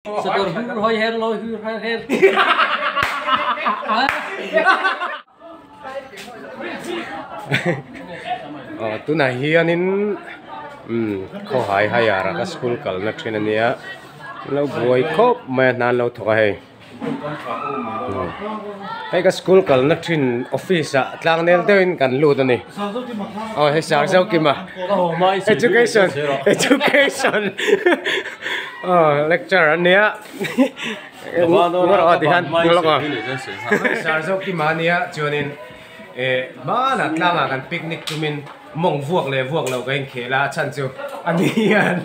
Sakawr hur hawi her lawi hur her her. Aw tunah hianin umm khawhai higher a ka school kalna thin ania lo buai khawp mai a hna an lo thawk a hei. Hei ka school kalna thin office ah tlang nel deuhin kan lut a ni aw hei Sarzokima education education aw lecture a nia aw tikhan lawk a Sarzokima a nia chuanin eh hmanah tlangah kan picnic tumin mawng vuak leh vuak lo ka inkhel a a chhan chu a ni hian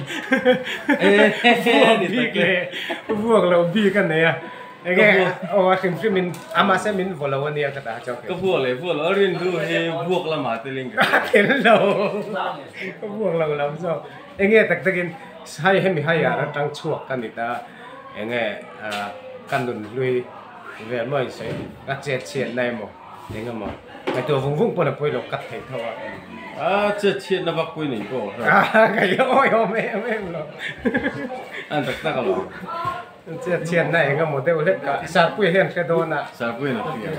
vuak bik leh vuak loh bik a nei a enge aw a hrim hrim in a mahse min vaw lo a nia ka tah chuan ka vuak leh vuak lo a rin hnu hi vuak lamah te ling ka tel lo ka vuak lo lam zawk enge tak takin hei hemi hai ah atang chhuak ka ni ta enge ka nun hlui vel maw insawi ka chet chhiat na emaw. Eng emaw ngaihtuah vung vung pawn a pawi lo cut theih tho a. A chet chhiatna vak pawhin eng pawh a hre. Ka i awi awm em em lo. An tak tak alo. Chet chhiatna eng emaw deuh hlek ka Sarpuia hian hre dawn a. Sarpuia in a hria.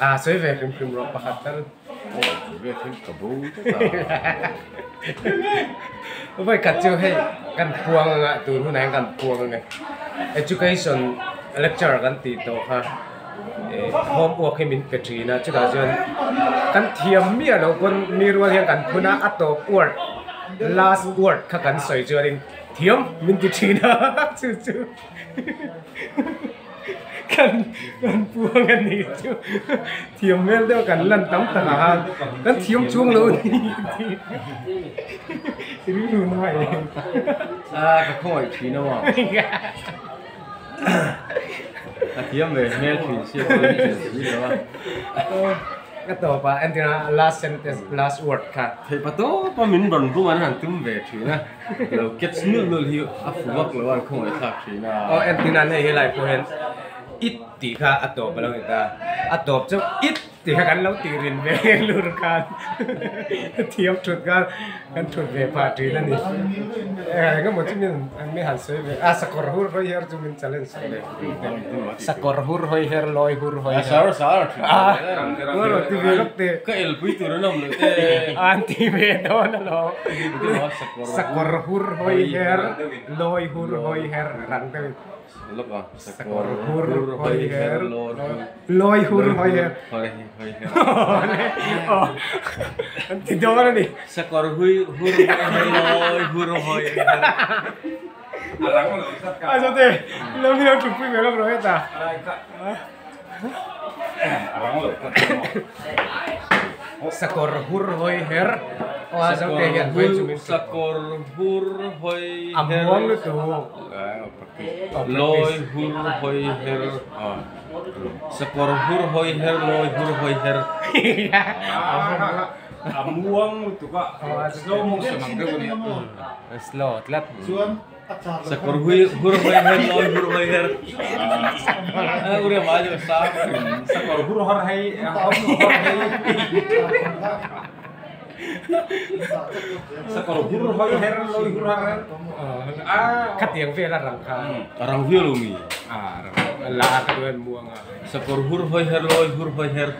A sawi ve hrim hrim rawh pakhat tal. Aw sawi ve thil ka bo tlat a. Vawi khat chu hei kan puang anga tun hunah hian kan puang ange education lecture kan tih tawh kha. Homework hi min pe thin a chutah chuan kan thiam miah loh pawn mi rual hian kan phun a a tawp word last word kha kan sawi chuanin thiam min ti thin a chu chu kan kan puang a ni chu thiam hmel deuh kan lan tam tak ah khan kan thiam chuang lo a ni tih rilru na em a ka khawngaih thin a maw. A thiam ve hmel thin sia pawh in thiam si lo a. Ka tawp a entir a last sentence last word kha. Theih pa tawp a min rawn bum an han tum ve thin a. Lo catch nulh nulh hi a fu vak lo a an khawngaih thlak thin a. Aw entir nan hei helai pawh hian it tih kha a tawp a lo ni ta. A tawp chu it. Ti kha kan lo tih rin ve lur khan thiam thut khan kan thut ve phah thin a ni. Engemaw chu min an mi han sawi ve a sakawr hur hawi her chu min challenge ve. Sakawr hur hawi her lawi hur hawi her. Sar sar thin. A rawn ti ve lawk teh. Ka elpui tur an awm lo te. An ti ve dawn alawm. Sakawr hur hawi her lawi hur hawi her rang deuhin. Sakawr hur hawi her lawi hur hawi her an ti dawn a ni. Sakawr hui hur hawi her lawi hur hawi her. A zawte lo mi lo thupui ve lawk rawh heta. Sakawr hur hawi her aw a zawte hian vawi chu min Sakawr hur hawi her a muang lutuk. Lawi hur hawi her Sakawr hur hawi her lawi hur hawi her. A muang lutuk a slow motion ang deuh a nia. Slow tlat. Sakawr hui hur hawi her lawi hur hawi her. Uriah mai chu sa. Sakawr hur har hei hur har hei. Sakawr hur hawi her lawi hur har her. Khatiang vel a rang kha. A rang viau lo mi. A rang la ka duh en muang a. Sakawr hur hawi her lawi hur hawi her.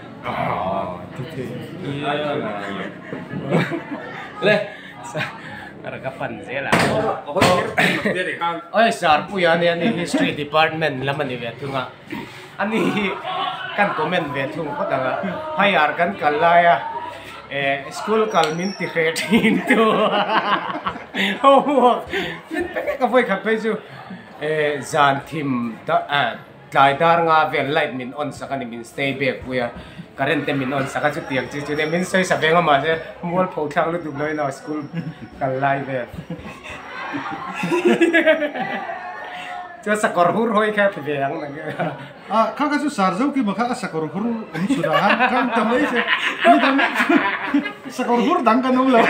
Le ka pan zel a. Oi Sarpuia ania ni history department lam a ni ve thung a. Ani hi kan comment ve thung phawt ang a. Higher kan kal lai a eh school kal min ti hreh thin tu homework min pe vek a vawi khat phei chu eh zan thim ah Tlai dar nga vel light min on sak a ni, min stay back pui a, current te min on sak a chutiang chi chu nia min sawi sa veng a mahse mualpho thlak lutuk lo in a school kal lai vel chuan sakawr hur hawi kha ti ve ang nang A kha kha chu sar zo kima kha a sakawr hur awm chhun ah khan khan ta mai che mi dang sakawr hur dang kan awm lo.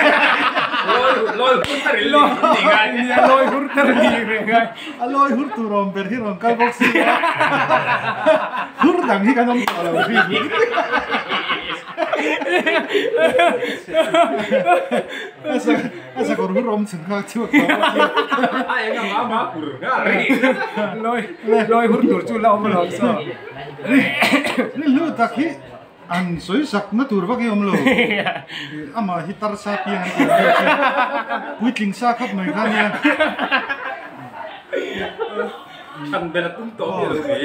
Lawi hur ta ri lawi hur ta ri reng a. A lawi hur tur awm ber hi rawn kal bawk si a, hur dang hi kan awm tawh lo hrim. A sakawr hur awm chhun kha chhuak tawh a tia. A eng a mah mah hur nghal rih. Lawi lawi hur tur chu la awm alawm saw. Rilru tak hi an sawi sak na tur vak hi awm lo. Amah hi tar sa piang an tih ang deuh chu puitling sa khawp mai kha nia. Than bel a tum tawh miah lo mai.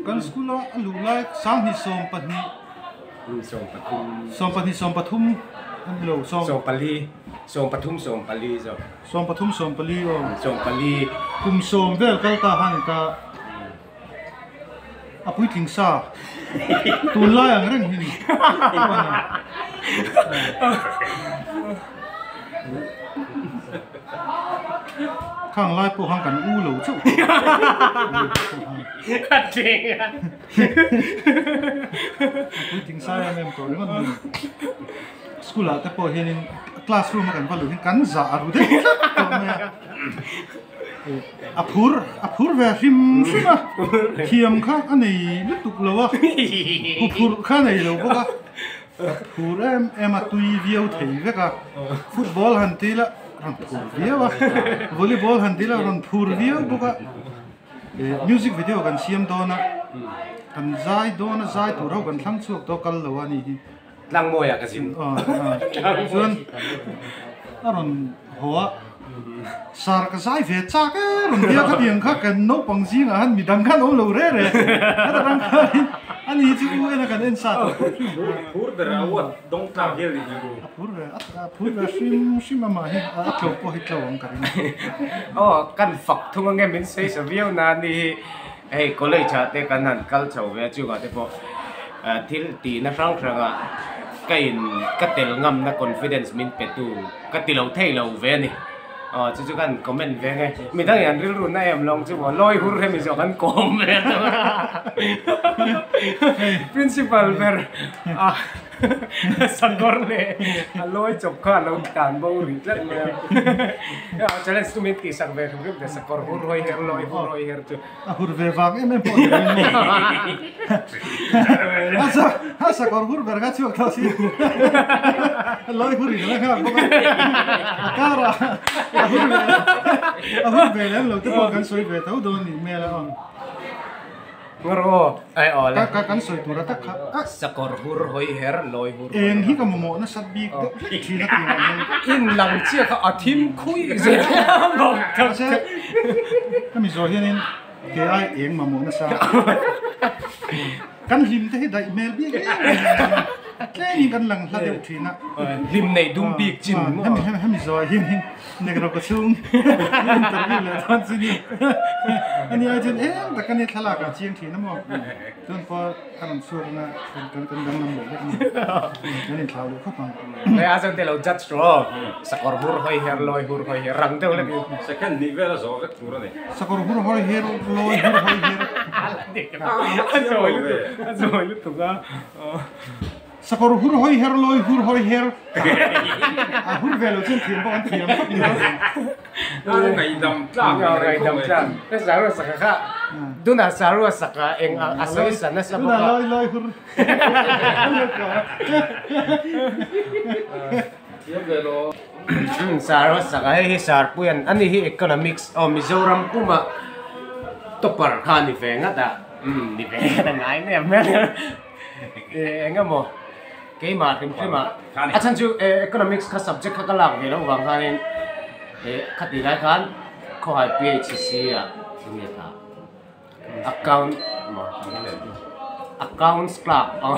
Kan school a a luh lai sanghnih 12. 12 13 a ni lo sawm. 14 13 14 zawk. 13 14 aw. 14. Kum sawm vel kal ta han ta a puitling sa tunlai ang reng hi ni. Khang lai pawh khan kan u lo chauh Puitling sai em em tawh ringawt mai. School ah te pawh hianin classroom a kan va luh hian kan zah a ru deuh tlat tawh mai a. A phur a phur ve hrim hrim a, thiam kha a nei lutuk lo a, huphurh kha a nei lo bawk a. A phur em em a, tui viau thei vek a, football han ti ila rawn phur viau a, volleyball han ti ila rawn phur viau bawk a. Music video kan siam dawn a, kan zai dawn a, zai tur ho kan thlang chhuak tawh kal lo a ni hi. Tlangmawi ah ka zin. Chuan a rawn haw a, sar ka zai ve chak e rawn tia khatiang kha kan naupang zingah khan midang khan awm lo re re. Heta tang khanin a ni chu u ena kan en sa tawh. Phur ber a uat dawng tlak hial ni hi. A phur ve a phur ve hrim hrim amah hi a tlo pawh hi tlo ang ka ring. Aw kan fak thung ange min sawi sa viau na ni hi hei college ah te kan han kal chho ve a chungah te pawh thil tihna hrang hrang ah ka in ka tel ngamna confidence min pe tu ka ti lo thei lo ve a ni. Aw chu chu kan comment ve nge midang in an rilru na em lawng chu maw lawi hur hemi zawk an kawm ve a principal ber a sakawr leh a lawi chawp kha a lo tlan bo rih tlat mai a challenge chu min tihsak ve hrim hrim teh sakawr hur hawi her lawi hur hawi her chu. A hur ve vang em em pawh ni lo in maw? A sakawr hur ber kha chhuak tawh si. Lawi hur in a la nghak bawk a. A karah a hur ve a hur ve lem lo te pawh kan sawi ve tho dawn nih hmel a awn. Ngawr aw ai aw le. Ka kan sawi tur a tak kha. Sakawr hur hawi her lawi hur hawi her. Eng hi ka mamawh nasat bik deuh hlek thin a tih ang hian. In lang chiah kha a thim khui zel bawk tak. Mahse hemi zawh hianin ke ai eng mamawh nasa. Kan hlim te hi daih hmel bik em em a, tlengin kan lang hla deuh thin a. Hlim neih dum bik chin maw? Hemi hemi zawh hianin Negro ka chhung interview leh dawn chu ni. Ani ai chuan eng tak ani thlalak ah chiang thin a maw? Chuan pawh a rawn chhuak anga kan kan danglam leh vek a ni. Kan inthlau leh khawp ang. Hei a chuan te lo judge rawh aw. Sakawr hur hawi her lawi hur hawi her rang deuh hlek in. Second hnih vel a zawh vek tur a ni. Sakawr hur hawi her lawi hur hawi her. A zawi lutuk a zawi lutuk a. Sakawr hur hawi her lawi hur hawi her. A hur ve lo chuan thiam bawk an thiam khawp ni. A ngaihdam tlak ang reng khawp mai. Ngaihdam tlak. Sarua saka kha tunah sarua saka eng a sawi sa nasa bawk a. Tunah lawi lawi hur. Thiam ve lo. Sarua saka hei hi Sarpuian ani hi economics aw Mizoram puma topper kha ni ve ngat a. Ni ve ngat a ngai mai a hmel. Eng emaw keimah hrim hrim ah a chhan chu economics kha subject kha ka lak ve loh vang khanin khati lai khan khawhai PHC ah enge tha account maw accounts clerk aw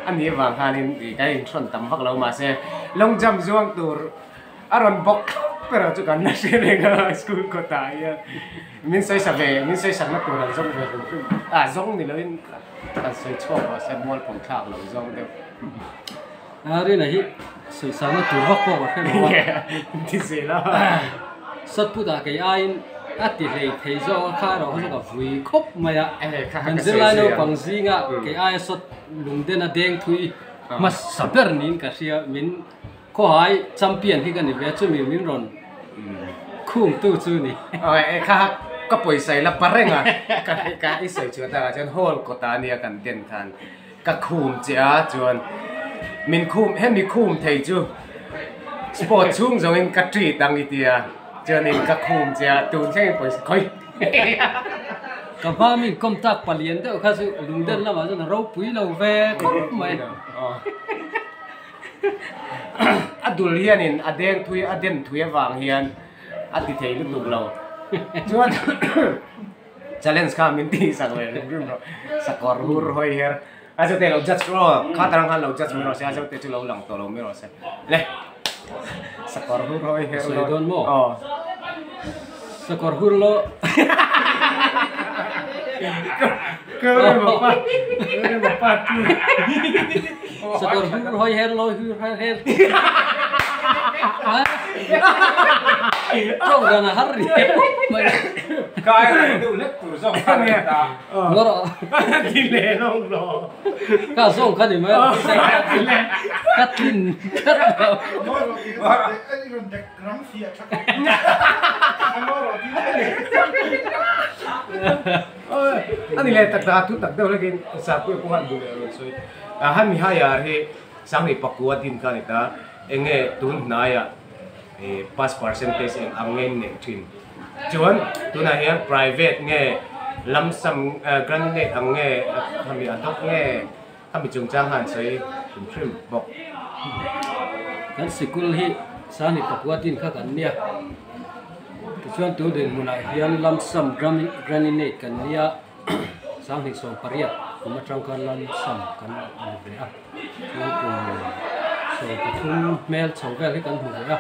a nih avang khanin kan inhrawn tam vak lo mahse long jump zuang tur a rawn bawk thlap erawh chu kan la hre reng a school kawtah hian min sawi sa ve min sawi sakna tur an zawng ve hrim hrim ah zawng ni loin kan sawi chhuak rawh se mual pawm thlak lo zawng deuh. A rina hi sawi sakna tur vak pawh ka hre lo a. Ti zel a. Sawtput ah kei aiin a ti hlei thei zawk a kha erawh kha chu ka vui khawp mai a. Kan zirlai naupang zinga kei aia sawt lungden a deng thui hmasa ber niin ka hria min Khawhai champion hi ka ni ve chumi min rawn khungtu chu ni. Aw e kha ka pawisa ila pa reng a ka ka i sawi chhuah takah chuan hall kawta ania kan den khan. Ka khum che a chuan min khum hemi khum thei chu sport chhung zawngin ka treat ang i tia chuanin ka khum che a tun thlengin pawisa khawi. Ka hma mi inkawm tak palian deuh kha chu lungden lamah chuan a ropui lo ve khawp mai. A dul hianin a deng thui a den thui avang hian a ti thei lutuk lo chuan challenge kha min tih sak ve rim rim rawh sakawr hur hawi her a zote lo judge rawh kha tarang khan lo judge mai rawh se a zote chu lo lang tawh lo mai rawh se le sakawr hur hawi her sawi dawn maw aw sakawr hur lo sakawr hur hawi her lo hur her her tawng dan a har ri mai Kai rang deuh hlek tur zawng kha ni ta. Ngawrh Ti leh lawng lo. Ka zawng kha ni mai. Ka tlin tlat lo. Ani leh tak tak a thu tak deuh hlekin Sapui pawh khan duh leh rawn sawi. Hemi haiar hi Sangri pakua din kha a ni ta. Enge tun hnaiah pass percentage eng ang nge in neih thin. Chuan tunah hian private nge lump sum grant-in-aid ang nge khami a dawk nge khami chungchang khan sawi hrim hrim bawk. Kan sikul hi Sani pakua din kha kan nia. Tichuan tun dinhmunah hian lump sum grant-in-aid kan nia sanghnih 18 kum atang khan lump sum kan hmu ve a. Chuan kum 13 hmel chho vel hi kan hmu ve a.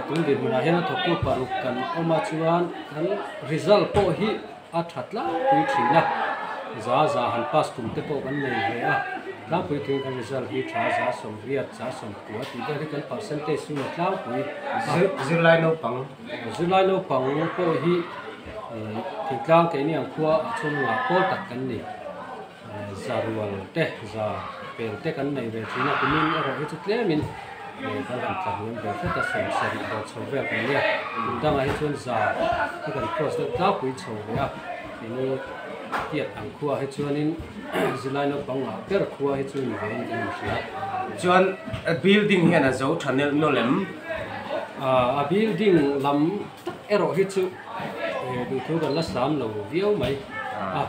Tun dinhmunah hian a thawktu paruk kan awm a chuan kan result pawh hi a tha tlangpui thin a. Za za han pass kum te pawh kan nei ve a. Tlangpui tuin kan result hi tha za 80 za 90 tih vel hi kan percentage chu a tlangpui a. Zirlai naupang. Zirlai naupang pawh hi thingtlang keini ang khua a chhungah pawl tak kan ni. Za rual te, za pel te kan nei ve thin a, kumin erawh hi chu tlemin kan han tla hniam ve hret a, 70 bawr chho vel kan nia. Kum dangah hi chuan za hi kan cross deuh tlangpui chho ve a, keini tiat ang khuaah hi chuanin zilai naupang ngah ber khua hi chu ni vein kan inhria. Chuan building hian a zo tha nelh nawlh em? A building lam tak erawh hi chu duhthu kan la sam lo viau mai a.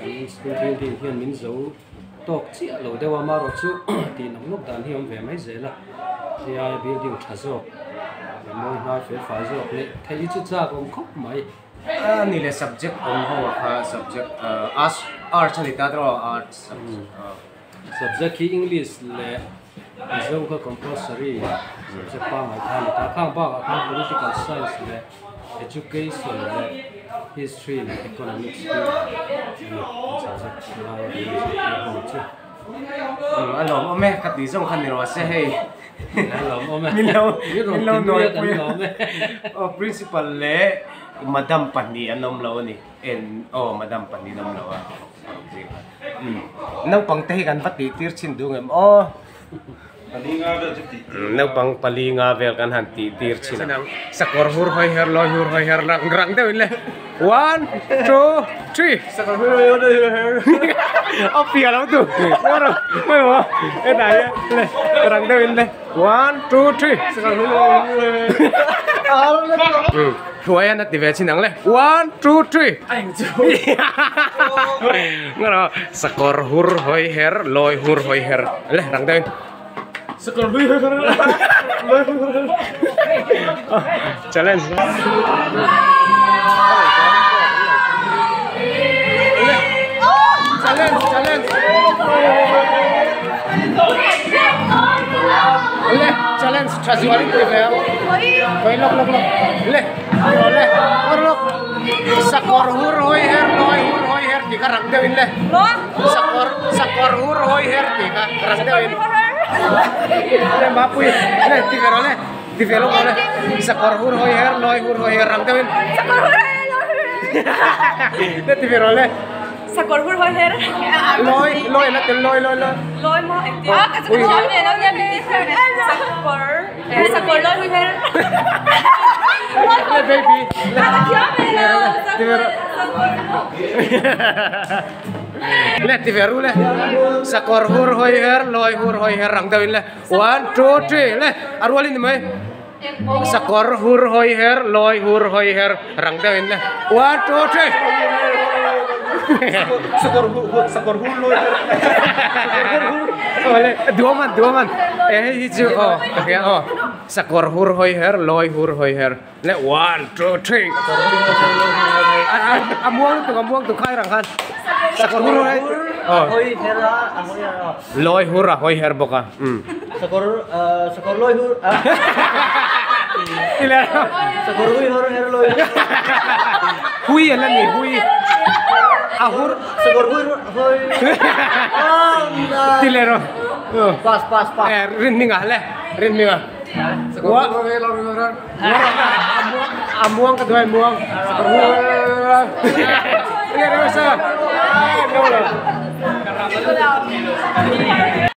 Kan school building hian min zo tawk chiah lo deuh a, amaherawh chu tih nawk nawk dan hi a awm ve mai zel a, hei building tha zawk leh mawi hnai fel fai zawk leh theih hi chu chak awm khawp mai. A ni le subject awm ho ah kha subject arts arts a ni ta tawh a arts subject hi English leh Mizo kha compulsory subject pangngai kha a ni ta, khang bakah khan political science leh Education leh History leh Economics hi a ni subject lai a kan zirtir ho chu. A lawmawm e, ka tih zawng kha ni rawh se hei. A lawmawm e. Min lo min lo nawi pui a. Aw principal leh madam pahnih an awm lo a ni. En aw madam pahnih an awm lo a. Naupang te hi kan va tih tir chhin duh ngem aw. Naupang pali nga vel kan han tih tir chin ang. Sakawr hur hawi her lawi hur hawi her rang rang deuh in le one two three sakawr hur hawi her her a fia lo tu maw hetah hian le rang deuh in le one two three sakawr hur hawi her hruai an a ti ve chin ang le one two three Sakawr hur hawi her lawi hur hawi her le rang deuhin sakawr hur hawi her lawi hur hawi her challenge challenge challenge le challenge tha zual in ti ve ang koi lawk lawk lawk le le lawk Sakawr hur hawi her lawi hur hawi her tih kha rang deuh in le sakawr sakawr hur hawi her tih kha rang deuh in le mapui le ti ve rawh le ti ve lawk rawh le sakawr hur hawi her lawi hur hawi her rang deuh in le ti ve rawh le sakawr hur hawi her lawi lawi la tel lawi lawi lawi lawi maw engtin a ka chu ka thiam ve lo nia min ti sakawr Sakawr lawi hui her. Le baby. A ka thiam ve lo. Le ti ve ru le. Sakawr hur hawi her, lawi hur hawi her rang deuhin le. One, two, three le. A rualin ni mai. Sakawr hur hawi her, lawi hur hawi her rang deuhin le. One, two, three. Sakawr hur, sakawr hur lawi her. Sakawr hur. Awle, duaman, duaman. E hei hi chu aw, ka hria aw. Sakawr hur hawi her, lawi hur hawi her. Le one, two, three. A muang lutuk, a muang tuk khai rang khan. Sakawr hur hawi her a, a hawi her a. Lawi hur a hawi her bawk a. Umm. Sakawr, sakawr lawi hur a. Ti leh. Sakawr hui hur her lawi hur. Hui a la ni, hui. A hur. Sakawr hui hur hawi. Ti leh rawh. Pass, pass, pass. Rin hming a le, rin hming a. Wa. A muang ka duai muang. Rin hming a.